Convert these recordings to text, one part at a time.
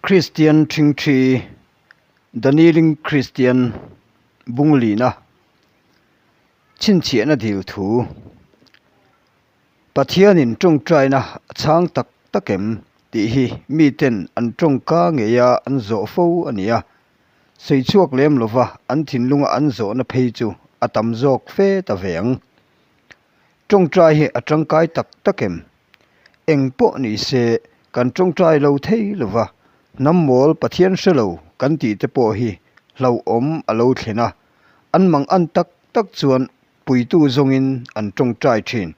Kristian ṭhingṭhi, The Kneeling Christian, Bunglina, Chhinchhiahna dil thu, Pathianin ṭawngṭaina a chhang tak tak em tih hi miten an ṭawngka ngeia an zawh fo a ni a, sawi chhuak lem lova an thinlunga an zawhna phei chu a tam zawk fe ta ve ang. Ṭawngṭai hi a ṭangkai tak tak em? Eng pawh ni se kan ṭawngṭai lo thei lova, hnam mawl Pathian hre lo kan tih te pawh hi hlauhawm a lo thlen a, an mang an tak tak chuan puitu zawngin an ṭawngṭai ṭhin.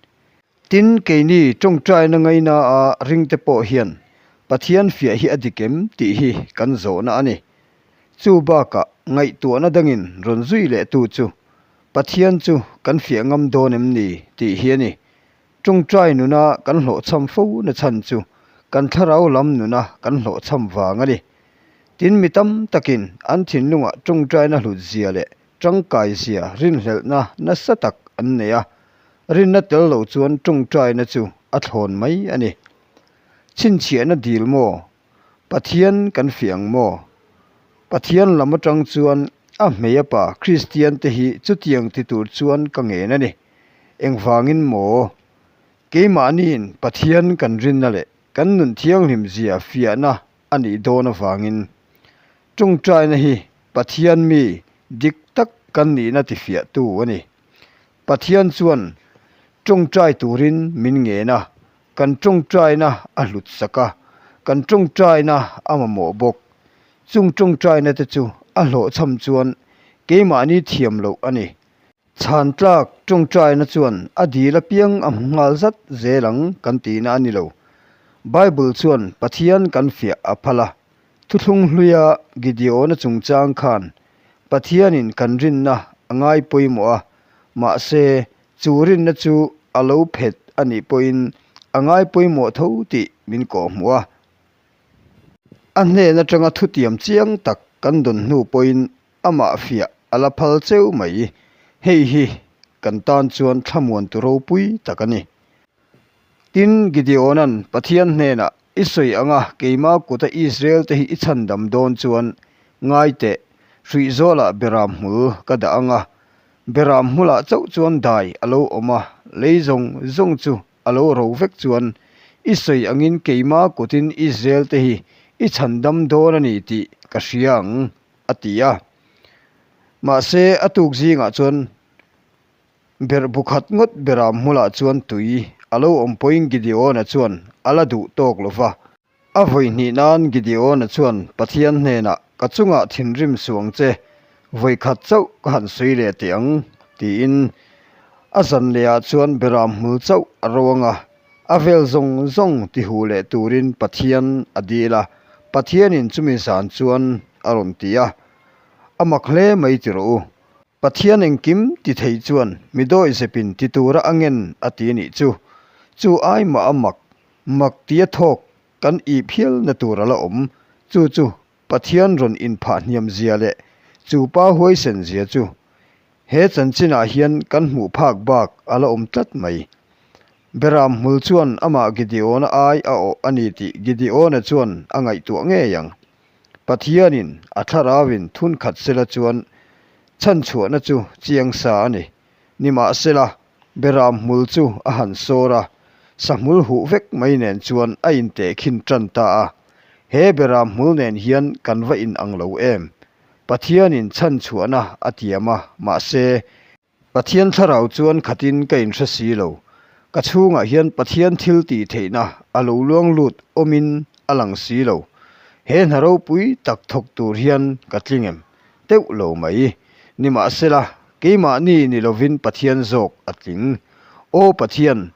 Tin, keini ṭawngṭaina ngaina a ringte pawh hian Pathian fiah hi a dik em tih hi kan zawhna a ni. Chu bakah ngaihtuahna dangin rawn zui lehtu chu Pathian chu kan fiah ngam dawn em ni tih hi a ni. Ṭawngṭai nuna kan hlawhchham fo na chhan chu kan thlarau lam nuna kan hlawhchham vang a ni. Tin, mi tam takin an thinlungah ṭawngṭaina hlut zia leh ṭangkai zia rinhlelhna nasa tak an nei a, rinna tel lo chuan ṭawngṭaina chu a thlawn mai a ni. Chhinchhiahna dil maw? Pathian kan fiah ang maw? Pathian lam aṭang chuan a hmei a pa Kristian te hi chutiang ti tur chuan ka ngen a ni. Engvangin maw? Keimahniin Pathian kan rinna leh kan nun thianghlim zia fiahna a nih dawn avangin ṭawngṭaina hi Pathian mi dik tak kan nihna tifiahtu a ni. Pathian chuan ṭawngṭai turin min ngen a, kan ṭawngṭaina a hlut sak a, kan ṭawngṭaina a mamawh bawk. Chung ṭawngṭaina te chu a hlawhchham chuan keimahni thiam loh a ni. Chhan tlak ṭawngṭaina chuan a dil apiang a hmu nghal zat zel ang kan tihna a ni lo. Bible chuan Pathian kan fiah a phal a, thuthlung hluia Gideona chungchang khan Pathianin kan rinna a ngai pawimawh a, mahse chu rinna chu a lo phet a nih pawhin a ngai pawimawh tho tih min kawhhmuh a. A hnen atanga thutiam chiang tak kan dawn hnu pawhin amah fiah a la phal cheu mai. Hei hi kan tan chuan thlamuan tu ropui tak a ni. Tin, Gideona'n Pathian hnenah, I sawi anga keima kuta Israel te hi i chhandam dawn chuan ngai teh, hruihzawlah beram hmul ka dah anga, beram hmulah chauh chuan dai a lo awm a, lei zawng zawng chu a lo ro vek chuan i sawi angin keima kutin Israel te hi i chhandam dawn a ni tih ka hria ang, a ti a. Mahse, a tuk zingah chuan berh bu khat ngawt beram hmulah chuan tui a lo awm pawhin Gideona chuan a la duh tawk lo va. A vawi hnih nan Gideona chuan Pathian hnenah, Ka chungah thinrim suh ang che, vawi khat chauh ka han sawi leh teh ang, tiin a zan lehah chuan beram hmul chauh a ro ang a, a vel zawng zawng ti huh leh turin Pathian a dil a, Pathianin chumi zan chuan a rawn ti a, A mak hle mai ti rawh u. Pathian engkim ti thei chuan mi dawi zepin ti tura a ngen a ti nih chu. Chu ai mah a mak Mak tia thawk kan ih phialna tur a la awm, chu chu Pathian rawn inphah hniam zia leh chu pa huaisen zia chu he chanchinah hian kan hmuh phak bak a la awm tlat mai. Beram hmul chuan amah Gideona ai a awh a ni tih Gideona chuan a ngaihtuah ngei ang. Pathianin a thlarauin thun khat sela chuan chhanchhuahna chu chiang sa a ni. Nimahsela, Beram hmul chu a han sawr a, sahmul huh vek mai nen chuan a intehkhin tan ta a. He beram hmul nen hian kan va inang lo em? Pathianin chhanchhuahna a tiam a, mahse, Pathian thlarau chuan khatin ka inhre si lo. Ka chhungah hian Pathian thil tih theihna a lo luang lut awmin a lang si lo. He hna ropui tak thawk tur hian ka tling em? Teuh lo mai. Nimahsela, keimahni ni lovin Pathian zawk a tling. Aw Pathian,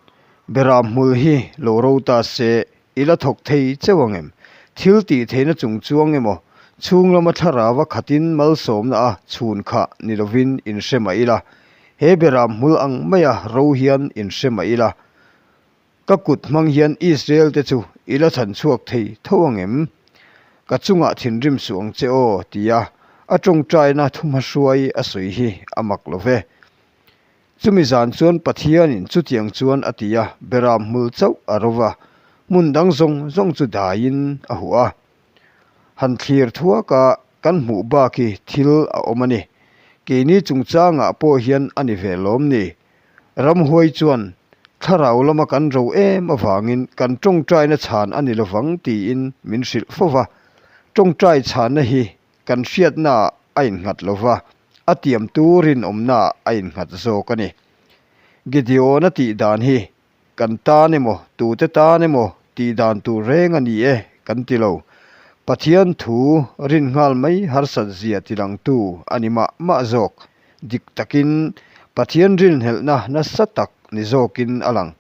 beram hmul hi lo ro ta se, i la thawk thei cheu ang em? Thil tih theihna chung chuang emaw, chhung lama thlarava khatin malsawmna a chhun khah ni lovin inhre mah ila, he beram hmul ang maia ro hian inhre mah ila, Ka kut hmang hian Israel te chu i la chhan chhuak thei tho ang em? Ka chungah thinrim suh ang che aw, tia a tawngtaina thuhmahruai a sawi hi a mak lo ve. Chumi zan chuan Pathianin chutiang chuan a ti a, beram hmul chauh a ro va, hmun dang zawng zawng chu daiin a huh a. Han thlir thuaka kan hmuh bak hi thil a awm a ni. Keini chungchangah pawh hian a ni ve lawm ni. Ramhuai chuan thlarau lama kan ro em avangin kan tawngtaina chhan a ni lovang tiin min hrilh fo va. Tawngtai chhanna hi kan hriatnaah a innghat lo va, a tiamtu rinawmnaah a innghat zawk a ni. Gideon-a tih dan hi Kan tan emaw, tute tan emaw tih dan tur reng a ni e kan ti lo. Pathian thu rin nghal mai harsat zia tilangtu a ni mah mah zawk. Dik takin Pathian rinhlelhna nasa tak ni zawkin a lang.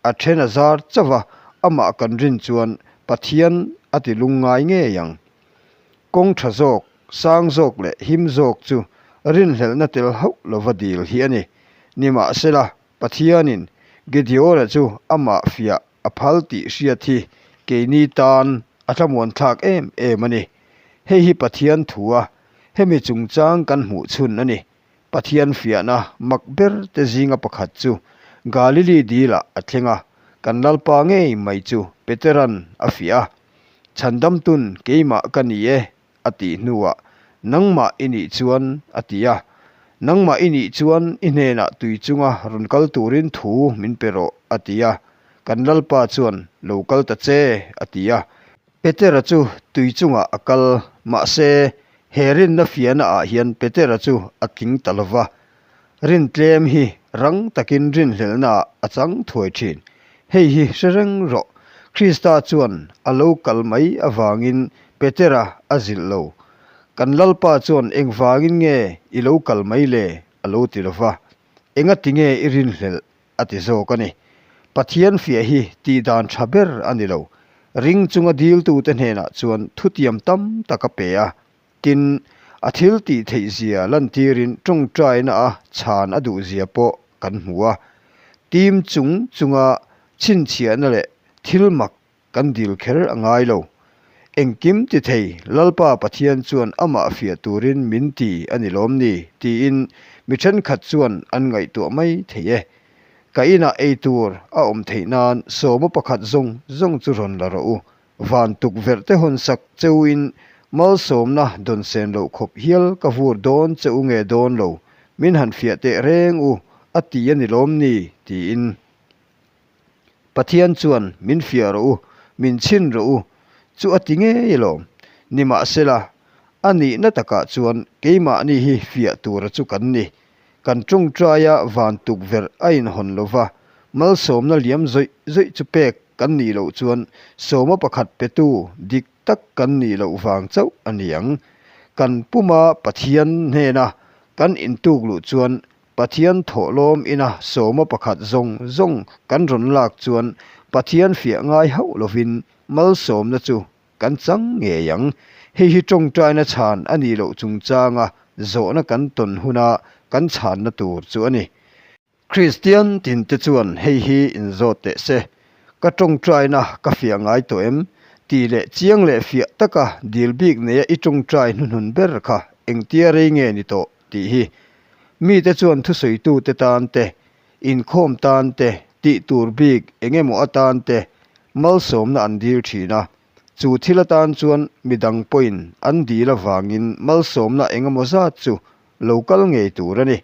A then a zar chauh a, amah kan rin chuan Pathian a ti lungngai ngei ang. Kawng tha zawk, sang zawk leh him zawk chu rinhlelhna tel hauh lova dil hi a ni. Nimahsela, Pathianin Gideona chu amah fiah a phal tih hriat hi keini tan a thlamuanthlak em em a ni. Hei hi Pathian thu a, hemi chungchang kan hmuh chhun a ni. Pathian fiahna mak ber te zinga pakhat chu Galili dilah a thleng a, kan Lalpa ngei mai chu Petera'n a fiah a, Chhandamtun keimah ka ni e, a tih hnuah, Nangmah i nih chuan, a ti a. Nangmah i nih chuan i hnenah tui chunga rawn kal turin thu min pe rawh, a ti a. Kan Lalpa chuan, Lo kal ta che, a ti a. Petera chu tui chungah a kal, mahse, he rinna fiahna ah hian Petera chu a tling ta lo va. Rin tlem hi rang takin rinhlelhnaah a chang thuai thin. Hei hi hre reng rawh, Krista chuan a lo kal mai avangin Petera a zilh lo. Kan Lalpa chuan engvangin nge i lo kal mai le? a lo ti lo va. Engati nge i rinhlelh? a ti zawk a ni. Pathian fiah hi tih dan tha ber a ni lo. Ring chunga diltute hnenah chuan thutiam tam tak a pe a. Tin, a thil tih theih zia lantirin tawngtaina a chhan a duh zia pawh kan hmu a. Team chung chunga chhinchhiahna leh thil mak kan dil kher a ngai lo. Engkim ti thei Lalpa Pathian chuan amah fiah turin min ti a ni lawm ni? tiin mi thenkhat chuan an ngaihtuah mai thei e. Ka inah ei tur a awm theih nan sawma pakhat zawng zawng chu rawn la rawh u. Van tukverh te hawn sak cheu in malsawmna dawn sen loh khawp hial ka vur dawn che u nge dawn lo, min han fiah teh reng u a ti a ni lawm ni? tiin Pathian chuan min fiah rawh u, min chhin rawh u chu a ti ngei alawm. Nimahsela, a nihna takah chuan keimahni hi fiah tura chu kan ni. Kan tawngtaia van tukverh a inhawn lova, malsawmna liam zawih zawih chu pek kan nih loh chuan sawma pakhat petu dik tak kan nih loh vang chauh a ni ang. Kan puma Pathian hnena kan intuk luh chuan Pathian thawhlawm ina sawma pakhat zawng zawng kan rawn lak chuan Pathian fiah ngai hauh lovin malsawmna chu kan chang ngei ang. Hei hi tawngtaina chhan a nih loh chungchanga zawhna kan tawn huna kan chhanna tur chu a ni. Kristian tinte chuan hei hi inzawt teh se, Ka tawngtaina ka fiah ngai tawh em? tih leh chiang leh fiah taka dil bik neia i tawngtai hnuhnun ber kha engtia rei nge ni tawh tih hi. Mite chuan thusawitute tan te, inkhawm tan te, tih tur bik eng emaw atan te malsawmna an dil thin a. Chu thil atan chuan midang pawhin an dil avangin malsawmna eng emaw zat chu lo kal ngei tur a ni.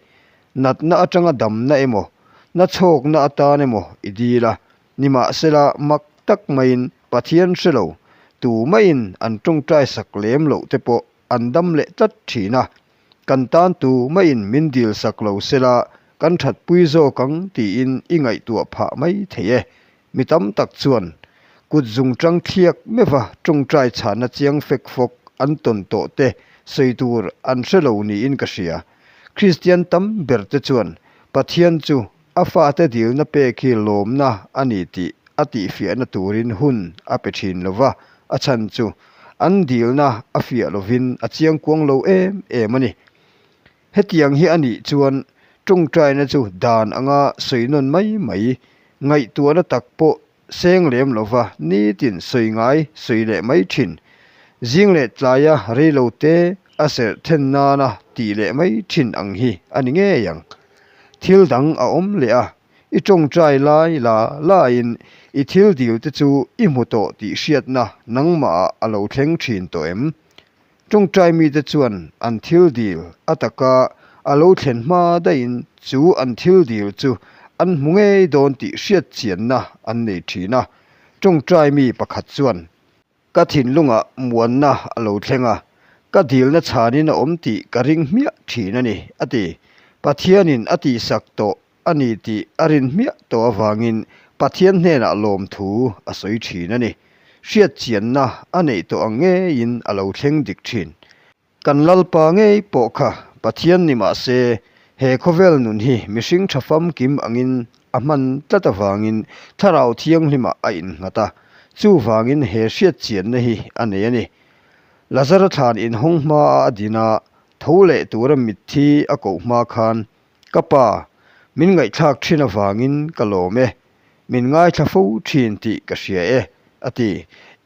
Natna atanga damna emaw, na chhawkna atan emaw i dil a, nimahsela mak tak maiin Pathian hre lo, tu maiin an tawngtai sak lem loh te pawh an dam leh tlat thin a. Kan tan tu maiin min dil sak lo sela kan thatpui zawk ang tiin i ngaihtuah phah mai thei e. Mi tam tak chuan kut zungchang thliak meuha tawngtai chhana chiang fek fawk an tawn tawh te sawi tur an hre lo niin ka hria. Kristian tam ber te chuan Pathian chu a fate dilna pek hi lawmna a ni tih a tihfiahna turin hun a pe thin lo va, a chhan chu an dilna a fiah lovin a chiangkuang lo em em a ni. Hetiang hi a nih chuan tawngtaina chu dan anga sawi nawn mai mai, ngaihtuahna tak pawh seng lem lova nitin sawi ngai sawi leh mai thin. Zing leh tlaia reilo te a serh then nana tih leh mai thin ang hi a ni ngei ang. Thil dang a awm leh a, i tawngtai lai la laiin. I thil dil te chu i hmu tawh tih hriatna nangmahah a lo thleng thin tawh em? Tawngtai mite chuan an thil dil a taka a lo thlen hma daihin chu an thil dil chu an hmu ngei dawn tih hriat chianna an nei thin a. Tawngtai mi pakhat chuan. Ka thinlungah muanna a lo thleng a, ka dilna chhanin a awm tih ka ring hmiah thin a ni, a ti. Pathianin a tihsak tawh a ni tih a rin hmiah tawh avangin Pathian hnenah lawmthu a sawi thin a ni. Hriatchianna a neih tawh ang ngeiin a lo thleng dik thin. Kan Lalpa ngei pawh kha Pathian ni mah se, he khawvel nun hi mihring tha famkim angin a hman tlat avangin Thlarau Thianghlimah a innghat a, chuvangin he hriatchianna hi a nei a ni. Lazara thlan inhawng hmaa a din a, tho leh tura mitthi a koh hma khan, Ka pa, min ngaihthlak thin avangin ka lawm e, min ngaithla fo thin tih ka hria e, a ti.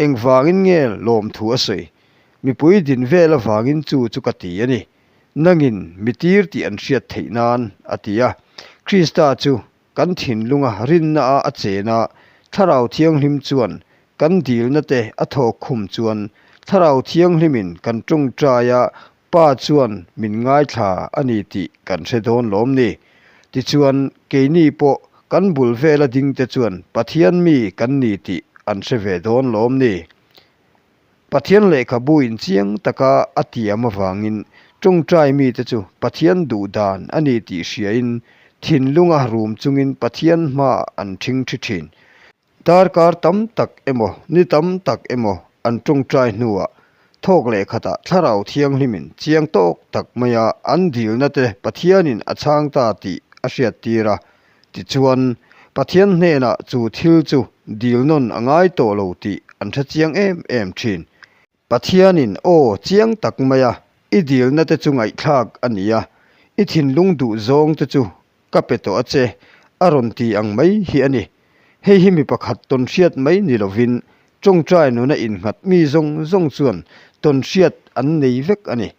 Engvangin nge lawmthu a sawi? Mipui din vel avangin chu chu ka ti a ni. Nangin mi tir tih an hriat theih nan, a ti a. Krista chu kan thinlunga rinna a a chen a, Thlarau Thianghlim chuan kan dilna te a thawk khum chuan Thlarau Thianghlimin kan tawngtai a Pa chuan min ngaithla a ni tih kan hre dawn lawm ni? Tichuan, keini pawh kan bul vela dingte chuan Pathian mi kan ni tih an hre ve dawn lawm ni? Pathian lehkhabu in chiang taka a tiam avangin tawngtai mite chu Pathian duh dan a ni tih hriain thinlunga rum chungin Pathian hmaah an thingthi thin. Darkar tam tak emaw, ni tam tak emaw an tawngtai hnuah thawk leh khatah Thlarau Thianghlimin chiang tawk tak maia an dilna te Pathianin a chhang ta tih a hriattir a. Tichuan, Pathian hnenah chu thil chu dil nawn a ngai tawh lo tih an hre chiang em em thin. Pathianin aw chiang tak maia i dilna te chu ngaihthlak a ni a, i thinlung duh zawng te chu ka pe tawh a che, a rawn ti ang mai hi a ni. Hei hi mi pakhat tawnhriat mai ni lovin tawngtai nuna innghat mi zawng zawng chuan tawnhriat an nei vek a ni.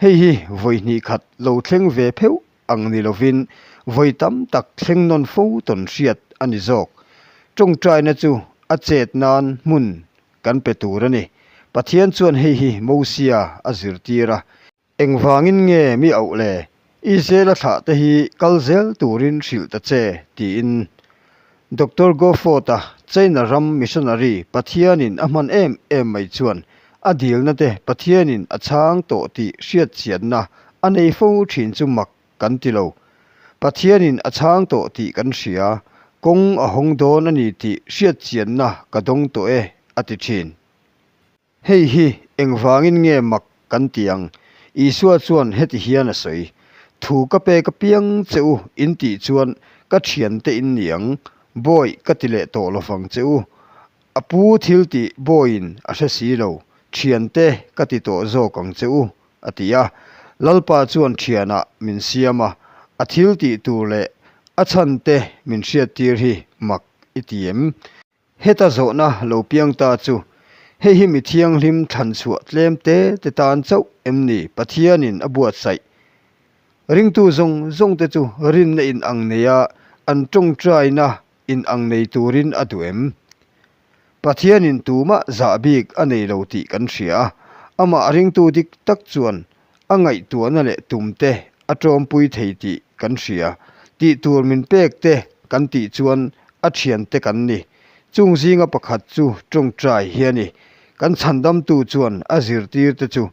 Hei hi vawi hnih khat lo thleng ve pheuh ang ni lovin vawi tam tak thleng nawn fo tawn hriat a ni zawk. Tawngtaina chu a chet nan hmun kan pe tur a ni. Pathian chuan hei hi Mosia a zirtir a. Engvangin nge mi auh le? Israel-a thlah te hi kal zel turin hrilh ta che, tiin. Doctor Goforth-a China ram missionary Pathianin a hman em em mai chuan a dilna te Pathianin a chhang tawh tih hriatchianna a nei fo thin chu mak kan ti lo. Pathianin a chhang tawh tih kan hria, kawng a hawng dawn a ni tih hriatchianna ka dawng tawh e, a ti thin. Hei hi engvangin nge mak kan ti ang? Isua chuan heti hian a sawi, Thu ka pek apiang che u in tih chuan ka thiante in ni ang, bawi ka ti leh tawh lovang che u. A pu thil tih bawiin a hre si lo, thiante ka ti tawh zawk ang che u, a ti a. Lalpa chuan thianah min siam a, a thil tih tur leh a chhante min hriattir hi mak i ti em? Heta zawhna lo piang ta chu, hei hi mi thianghlim thlan chhuah tlem te te tan chauh em ni Pathianin a buatsaih? Ringtu zawng zawng te chu rinna in ang neia an tawngtaina in ang nei turin a duh em? Pathianin tumah zah bik a nei lo tih kan hria a, amah ringtu dik tak chuan a ngaihtuahna leh tum te a tawmpui thei tih kan hria. Tih tur min pek te kan tih chuan a thiante kan ni. Chung zinga pakhat chu tawngtai hi a ni. Kan chhandamtu chuan a zirtir te chu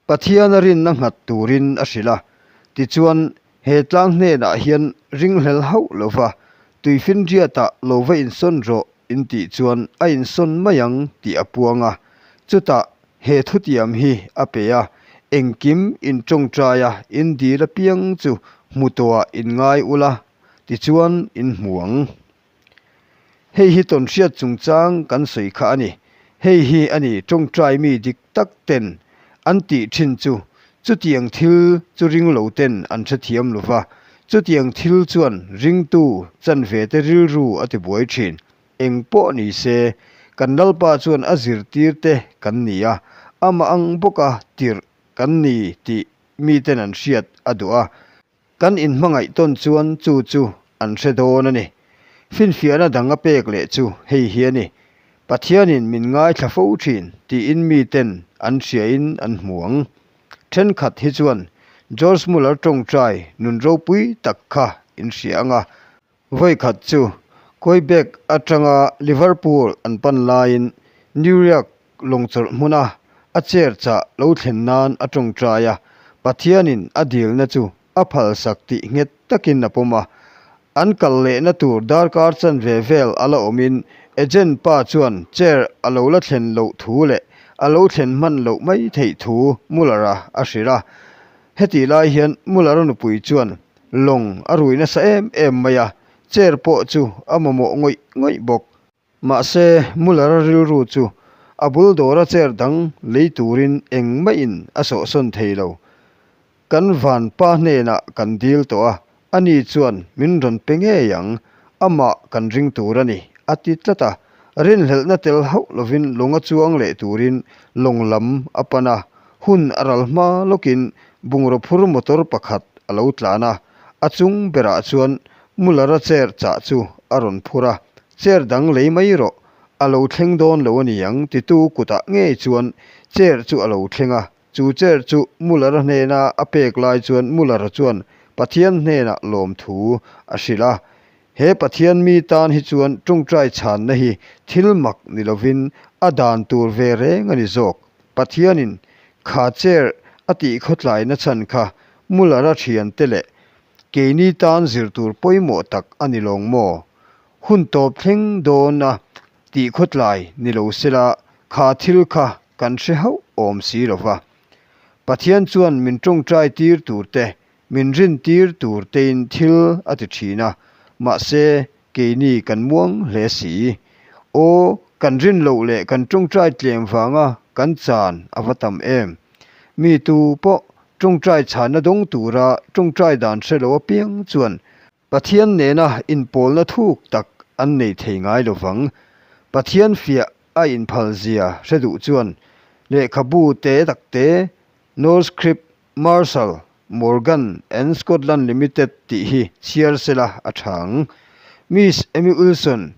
Pathian a rinna nghat turin a hrilh a. Tichuan, he tlang hnenah hian ringhlel hauh lova tuifinriatah lo va insawn rawh in tih chuan a insawn mai ang tih a puang a. Chutah He thutiam hi a pe a, engkim in tawngtai a, in dil apiang chu hmu tawhah in ngai ula, tichuan in hmu ang. Hei hi tawnhriat chungchang kan sawi kha a ni. Hei hi a ni tawngtai mi dik tak ten an tih thin chu, chutiang thil chu ring lo ten an hrethiam lo va, chutiang thil chuan ringtu chanve te rilru a tibuai thin. Eng pawh ni se, kan Lalpa chuan a zirtirte kan ni a, amah ang bawka tirh kan ni tih miten an hriat a duh a. Kan inhmangaih tawn chuan chu chu an hre dawn a ni. Finfiahna dang a pek leh chu hei hi a ni, Pathianin min ngaithla fo thin tiin miten an hriain an hmu ang. Thenkhat hi chuan George Muller tawngtai nun ropui tak kha in hria ang a. Vawikhat chu Quebec atanga Liverpool an pan laiin New York lawngchawlh hmuna a chair chah lo thlen nan a tawngtai a, Pathianin a dilna chu a phalsak tih nghet takin a pawm a. An kal lehna tur darkar chanve vel a la awmin agent pa chuan chair a lo la thlen loh thu leh a lo thlen hman loh mai theih thu Muller-a a hrilh a. Hetih lai hian Muller-a nupui chuan lawng a rui nasa em em mai a, chair pawh chu a mamawh ngawih ngawih bawk. Mahse, Muller-a rilru chu a bul dawra chair dang lei turin engmahin a sawhsawn thei lo. Kan van pa hnenah kan dil tawh a, ani chuan min rawn pe ngei ang, amah kan ring tur a ni, a ti tlat a. Rinhlelhna tel hauh lovin lung a chuang leh turin lawng lam a pan a, hun a ral hma lawkin bungraw phur motor pakhat a lo tlan a, a chung berah chuan Muller-a chair chah chu a rawn phur a, Chair dang lei mai rawh, a lo thleng dawn lo a ni ang titu kutah ngei chuan chair chu a lo thleng a, chu chair chu Muller-a hnena a pek lai chuan Muller-a chuan Pathian hnenah lawmthu a hrilh a. He Pathian mi tan hi chuan tawngtai chhanna hi thil mak ni lovin a dan tur ve reng a ni zawk. Pathianin kha chair a tihkhawtlaina chhan kha Muller-a thiante leh Keini tan zir tur pawimawh tak a ni lawng maw? Hun tawp thleng dawn a tih khawtlai ni lo sela kha thil kha kan hre hauh awm si lo va. Pathian chuan min tawngtai tir tur te, min rin tir tur tein thil a ti thin a, mahse keini kan muang hle si. Aw, kan rin loh leh kan tawngtai tlem vanga kan chan a va tam em! Mi tu pawh Tawngtai chhanna dawng tura tawngtai dan hre lo apiang chuan Pathian nena inpawlna thuk tak an nei thei ngai lo vang. Pathian fiah a inphal zia hre duh chuan lehkhabu te tak te Northcliffe, Marshall, Morgan and Scotland Limited tih hi chhiar sela a tha ang. Miss Amy Wilson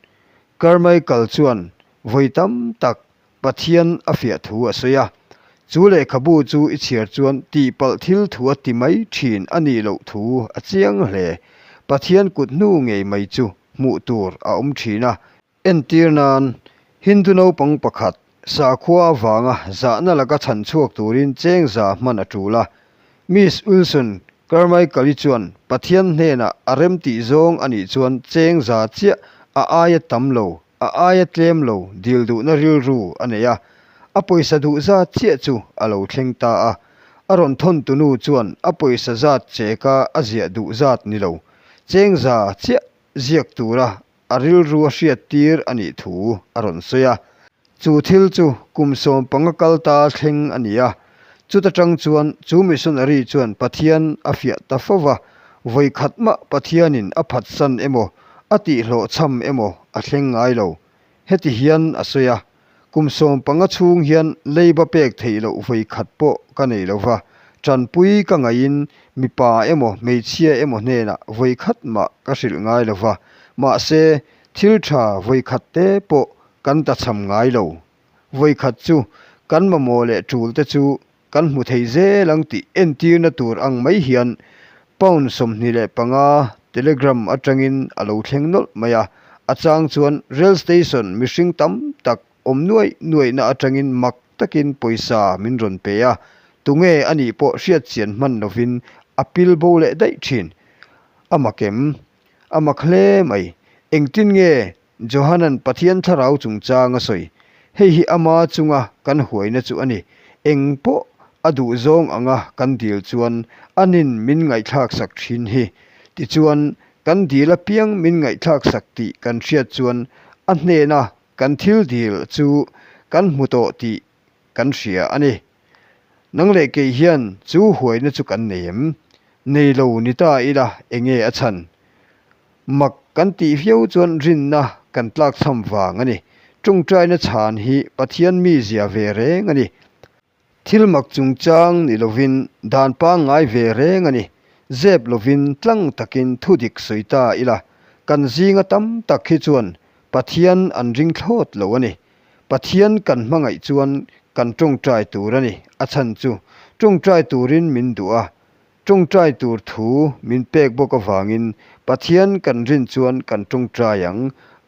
Carmichael chuan vawi tam tak Pathian a fiah thu a sawi a, chu lehkhabu chu i chhiar chuan tihpalh thil thu a ti mai thin a nih loh thu a chiang hle. Pathian kut hnu ngei mai chu hmuh tur a awm thin a. Entir nan, Hindu naupang pakhat sakhua avanga zahna laka chhan chhuak turin cheng za hman a tul a. Miss Wilson Carmichael-i chuan Pathian hnenah a remtih zawng a nih chuan cheng za chiah a aia tam lo A aia tlem lo dil duhna rilru a nei a, a pawisa duh zat chiah chu a lo thleng ta a. A rawn thawn tunu chuan a pawisa zat cheka a ziah duh zat ni lo, cheng za chiah ziak tura a rilru a hriat tir a nih thu a rawn sawi a. Chu thil chu kum 15 kal ta thleng a ni a, chuta tang chuan chu missionary chuan Pathian a fiah ta fo va, vawi khat mah Pathianin a phatsan emaw a tihhlawhchham emaw a thleng ngai lo. Heti hian a sawi a, Kum 15 chhung hian leiba pek theih loh vawi khat pawh ka nei lo va, tanpui ka ngaihin mipa emaw hmeichhia emaw hnenah vawi khat mah ka hrilh ngai lo va, mahse thil tha vawi khat te pawh kan tachham ngai lo. Vawi khat chu kan mamawh leh tul te chu Kan hmu thei zel ang tih entirna tur ang mai hian pound 25 telegram atangin a lo thleng nawlh mai a, a chang chuan rail station mihring tam tak awm nuaih nuaihna atangin mak takin pawisa min rawn pe a, tunge a nih pawh hriatchian hman lovin a pil bo leh daih thin. A mak em? A mak hle mai. Engtin nge Johanan Pathian thlarau chungchang a sawi. Hei hi ama chunga kan huaina chu a ni. Eng pawh a duh zawng anga kan dil chuan anin min ngaihthlak sak thin hi. Tichuan, kan dil apiang min ngaihthlak sak tih kan hriat chuan a hnena kan thil dil chu kan hmu tawh tih kan hria a ni. Nang leh kei hian chu huaina chu kan nei em? Nei lo ni ta ila enge a chhan? Mak kan tih viau chuan rinna kan tlakchham vang a ni. Tawngtaina chhan hi Pathian mizia ve reng a ni. Thil mak chungchang ni lovin dan pangngai ve reng a ni. Zep lovin tlang takin thudik sawi ta ila. Kan zinga tam tak hi chuan Pathian an ring thlawt lo a ni. Pathian kan hmangaih chuan kan tawngtai tur a ni. A chhan chu tawngtai turin min duh a, tawngtai tur thu min pek bawk avangin Pathian kan rin chuan kan tawngtai ang.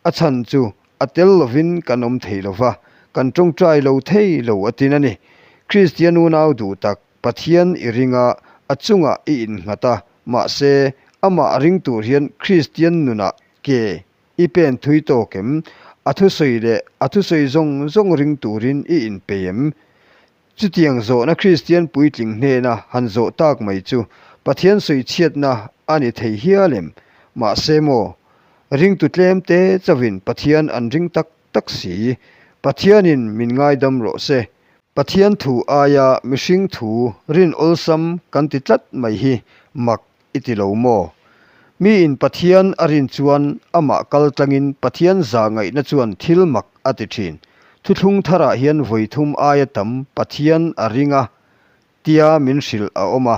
A chhan chu a tel lovin kan awm thei lo va, kan tawngtai lo thei lo a tin a ni. Kristian unau duh tak Pathian i ring a, a chungah i innghat a, mahse, amah ring tur hian Kristian nunah ke i pen thui tawk em? A thusawi leh a thusawi zawng zawng ring turin i inpei em? Chutiang zawhna Kristian puitling hnena han zawh tak mai chu Pathian sawichhiatna a ni thei hial em? Mahse maw, ringtu tlem te chauhin Pathian an ring tak tak si. Pathianin min ngaidam rawh se. Pathian thu aia mihring thu rin awlsam kan ti tlat mai hi mak i ti lo maw? Miin Pathian a rin chuan amah kal tlangin Pathian zah ngaihna chuan thil mak a ti thin. Thuthlung tharah hian vawi thum aia tam Pathian a ring a tia min hrilh a awm a.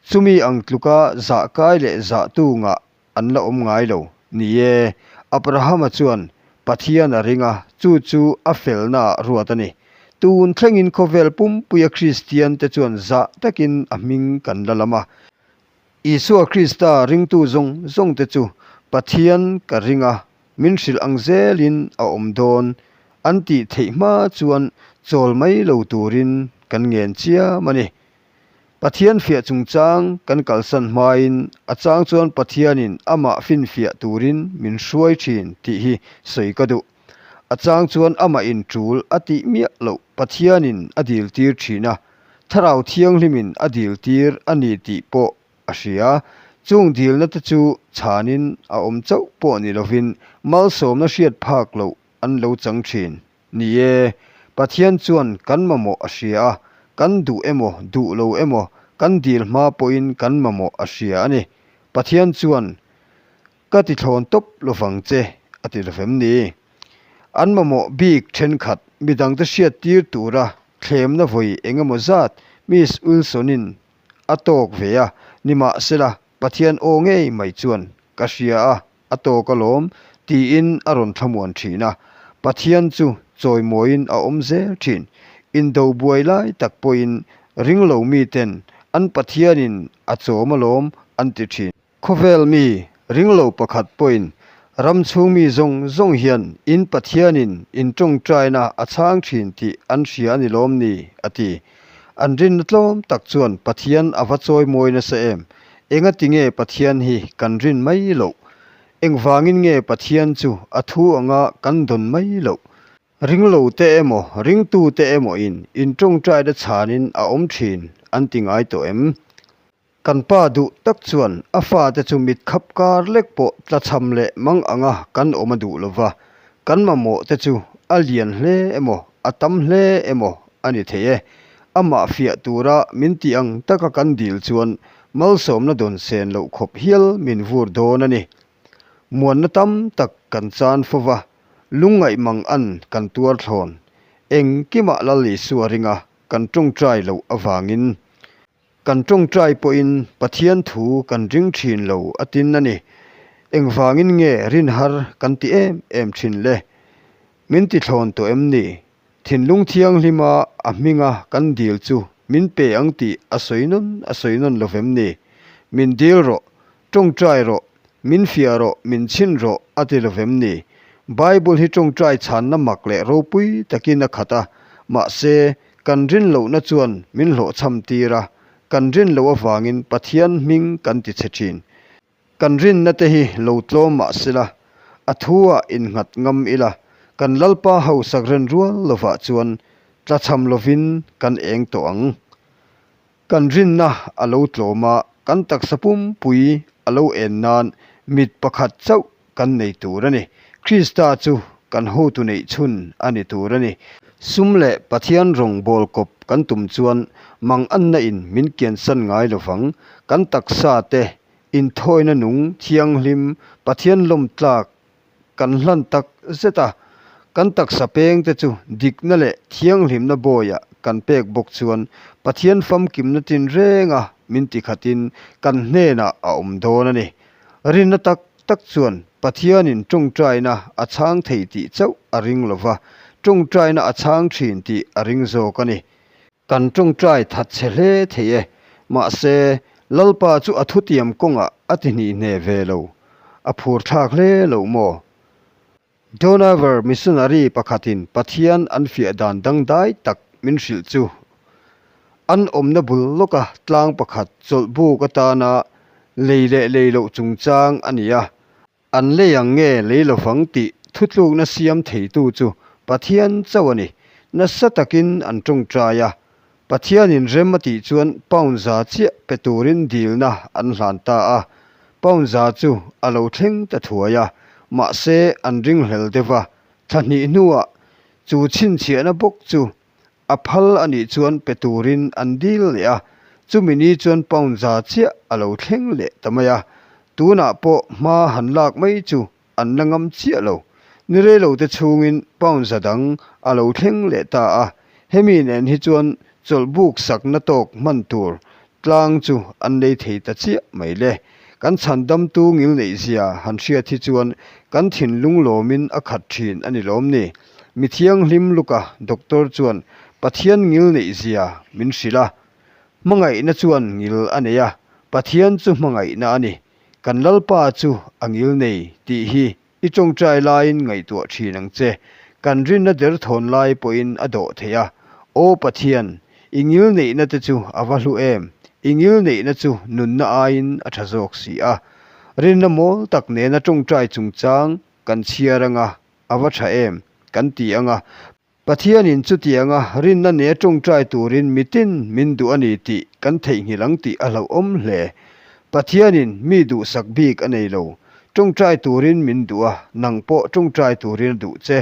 Chumi ang tluka zah kai leh zah tu ngah an la awm ngai lo. Ni e, Abrahama chuan Pathian a ring a, chu chu a felnaah ruat a ni. Tun thlengin khawvel pumpuia Kristiante chuan zah takin a hming kan la lam a. Isua Krista ringtu zawng zawngte chu Pathian ka ring a, min hrilh ang zelin a awm dawn an tih theih hma chuan chawl mai lo turin kan ngen chiam a ni. Pathian fiah chungchang kan kalsan hmain a chang chuan Pathianin amah finfiah turin min hruai thin tih hi sawi ka duh. A chang chuan amah in tul a tih miah loh Pathianin a dil tir thin a, Thlarau Thianghlimin a dil tir a ni tih pawh a hria. Chung dilna te chu chhanin a awm chauh pawh ni lovin malsawmna hriat phak loh an lo chang thin. Ni e, Pathian chuan kan mamawh a hria a, kan duh emaw duh lo emaw kan dil hma pawhin kan mamawh a hria a ni. Pathian chuan, Ka ti thlawn tawp lovang che, a ti lovem ni? An mamawh bik thenkhat midangte hriattir tura thlemna vawi eng emaw zat Miss Wilson-in a tawk ve a, nimahsela Pathian aw ngei mai chuan ka hria a, A tawk alawm, tiin a rawn thlamuan thin a. Pathian chu chawimawiin a awm zel thin. Indo buai lai tak pawhin ringlo miten an Pathianin a chawm alawm an ti thin. Khawvel mi ringlo pakhat pawhin ram chhung mi zawng zawng hian in Pathianin in tawngtaina a chhang thin tih an hria a ni lawm ni? a ti. An rinna tlawm tak chuan Pathian a va chawimawi nasa em? Engati nge Pathian hi kan rin mai loh? Engvangin nge Pathian chu a thu anga kan dawn mai loh? Ringlote emaw, ringtute emaw in intawngtaina chhanin a awm thin an ti ngai tawh em? Kan pa duh tak chuan a fate chu mit khap kar lek pawh tlachham leh mang anga kan awm a duh lova, kan mamawh te chu a lian hle emaw, a tam hle emaw a ni thei e. Amah fiah tura min tih ang taka kan dil chuan malsawmna dawn sen loh khawp hial min vur dawn a ni. Muanna tam tak kan chan fo va, lungngaih mang an kan tuar thlawn. Engkimah Lal Isua ringa kan tawngtai loh avangin. Kan tawngtai pawhin Pathian thu kan ring thin lo a tin a ni. Engvangin nge rin har kan ti em em thin le? Min ti thlawn tawh em ni? Thinlung thianghlima a hminga kan dil chu min pe ang tih a sawi nawn a sawi nawn lo vem ni? Min dil rawh, tawngtai rawh, min fiah rawh, min chhin rawh a ti lo vem ni? Bible hi tawngtai chhanna mak leh ropui takin a khat a, mahse Kan rin lohna chuan min hlawhchham tir a, kan rin loh avangin Pathian hming kan ti chhe thin. Kan rinna te hi lo tlawm mah sela, a thu-ah innghat ngam ila, kan Lalpa hausak ren rual lovah chuan tlachham lovin kan eng tawh ang. Kan rinna a lo tlawm a, kan taksa pumpui a lo en nan mit pakhat chauh kan nei tur a ni. Krista chu kan hotu neih chhun a ni tur a ni. Sum leh Pathian rawng bawl kawp kan tum chuan mang anna in min kiansan ngai lovang. Kan taksa te inthawina nung thianghlim Pathian lawm tlak kan hlan tak zet a, kan taksa peng te chu dikna leh thianghlimna bawiah kan pek bawk chuan Pathian famkimna tinrenga min tikhatin kan hnenah a awm dawn a ni. Rinna tak. tak chuan Pathianin tawngtaina a chhang thei tih chauh a ring lo va, tawngtaina a chhang thin tih a ring zawk a ni. Kan tawngtai that chhe hle thei e, mahse, Lalpa chu a thutiam kawngah a ti hnihne ve lo. A phur thlak hle lo maw? Donaver missionary pakhatin Pathian an fiah dan dangdai tak min hrilh chu an awmna bul lawka tlang pakhat chawlhbuk atana lei leh lei loh chungchang a ni a, an lei ang nge lei lovang tih thutlukna siam theitu chu Pathian chauh a ni. Nasa takin an tawngtai a, Pathianin rem a tih chuan pound za chiah pe turin dilna an hlan ta a, pound za chu a lo thleng ta thuai a, mahse an ringhlel deuh va, thla hnih hnuah chu chhinchhiahna bawk chu a phal a nih chuan pe turin an dil leh a, chumi ni chuan pound za chiah a lo thleng leh ta mai a, tunah pawh hma han lak mai chu an la ngam chiah lo. Ni reilo te chhungin pound za dang a lo thleng leh ta a, hemi nen hi chuan chawlhbuk sakna tawk hman tur tlang chu an lei thei ta chiah mai le. Kan chhandamtu ngil neih zia han hriat hi chuan kan thinlung lawmin a khat thin a ni lawm ni. Mi thianghlim Luka doctor chuan Pathian ngil neih zia min hrilh a, hmangaihna chuan ngil a nei a, Pathian chu hmangaihna a ni. Kan Lalpa chu a ngil nei tih hi i tawngtai laiin ngaihtuah thin ang che. Kan rinna derthawn lai pawhin a dawh thei a. Aw Pathian, i ngil neihna te chu a va hlu em! I ngil neihna chu nunna aiin a tha zawk si a. Rinna mawl tak nena tawngtai chungchang kan chhiar anga a va tha em? Kan ti anga Pathianin chutianga rinna nia tawngtai turin mitin min duh a ni tih kan theihnghilh ang tih a hlauhawm hle. Pathianin mi duhsak bik a nei lo. Tawngtai turin min duh a, nang pawh tawngtai turin a duh che.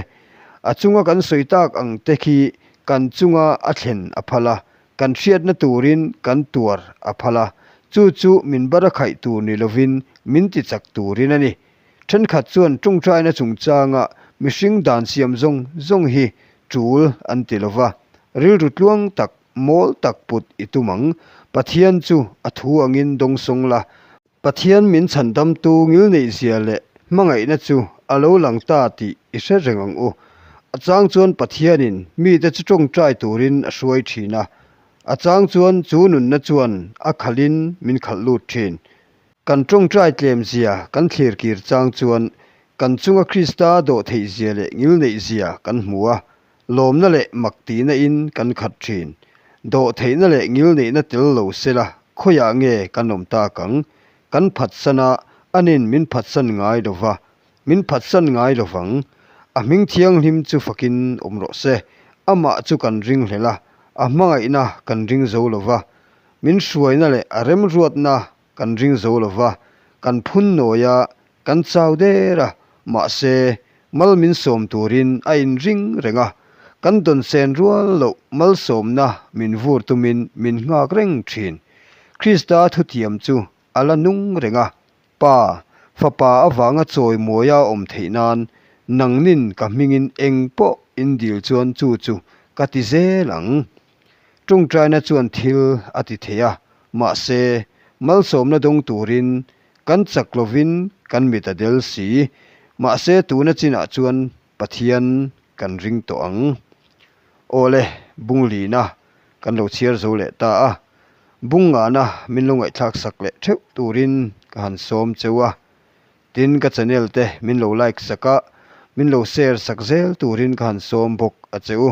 A chunga kan sawi tak ang te khi kan chunga a thlen a phal a, kan hriatna turin kan tuar a phal a, chu chu min bara khaih tur ni lovin min tichak turin a ni. Thenkhat chuan tawngtaina chungchanga mihring dan siam zawng zawng hi tul an ti lo va, rilru tluang tak, mawl tak put i tum ang. Pathian chu a thu angin dawngsawng la. Pathian min chhandamtu ngilneihzia leh hmangaihna chu a lo lang ta tih i hre reng ang u. A chang chuan Pathianin mite chu tawngtai turin a hruai thin a, a chang chuan chu nunna chuan a khalhin min khalh lut thin. Kan tawngtai tlem zia kan thlir kir chang chuan kan chunga Krista dawh theih zia leh ngil neih zia kan hmu a, lawmna leh mak tihna in kan khat thin. Dawh theihna leh ngil neihna tel lo sela khawiah nge kan awm tak ang? Kan phatsan a, anin min phatsan ngai lo va, min phatsan ngai lo vang. A hming thianghlim chu fakin awm rawh se. Amah chu kan ringhlel a, a hmangaihna kan ring zo lo va, min hruaina leh a remruatna kan ring zo lo va, kan phun nawi a, kan chau der a, mahse, mal min sawm turin a inring reng a, kan dawnsen rual loh malsawmna min vur tumin min nghak reng thin. Krista thutiam chu a la nung reng a, Pa, Fapa avanga chawimawi a awm theih nan nangnin ka hmingin eng pawh in dil chuan chu chu ka ti zel ang. Tawngtaina chuan thil a ti thei a, mahse, malsawmna dawng turin kan chak lovin kan mit a del si. Mahse, tuna chinah chuan Pathian kan ring tawh ang. Awle, bunglina kan lo chhiar zo leh ta a, bungngahna min lo ngaihthlak sak leh theuh turin ka han sawm cheu a. Tin, ka channel te min lo like sak a, min lo share sak zel turin ka han sawm bawk a che u.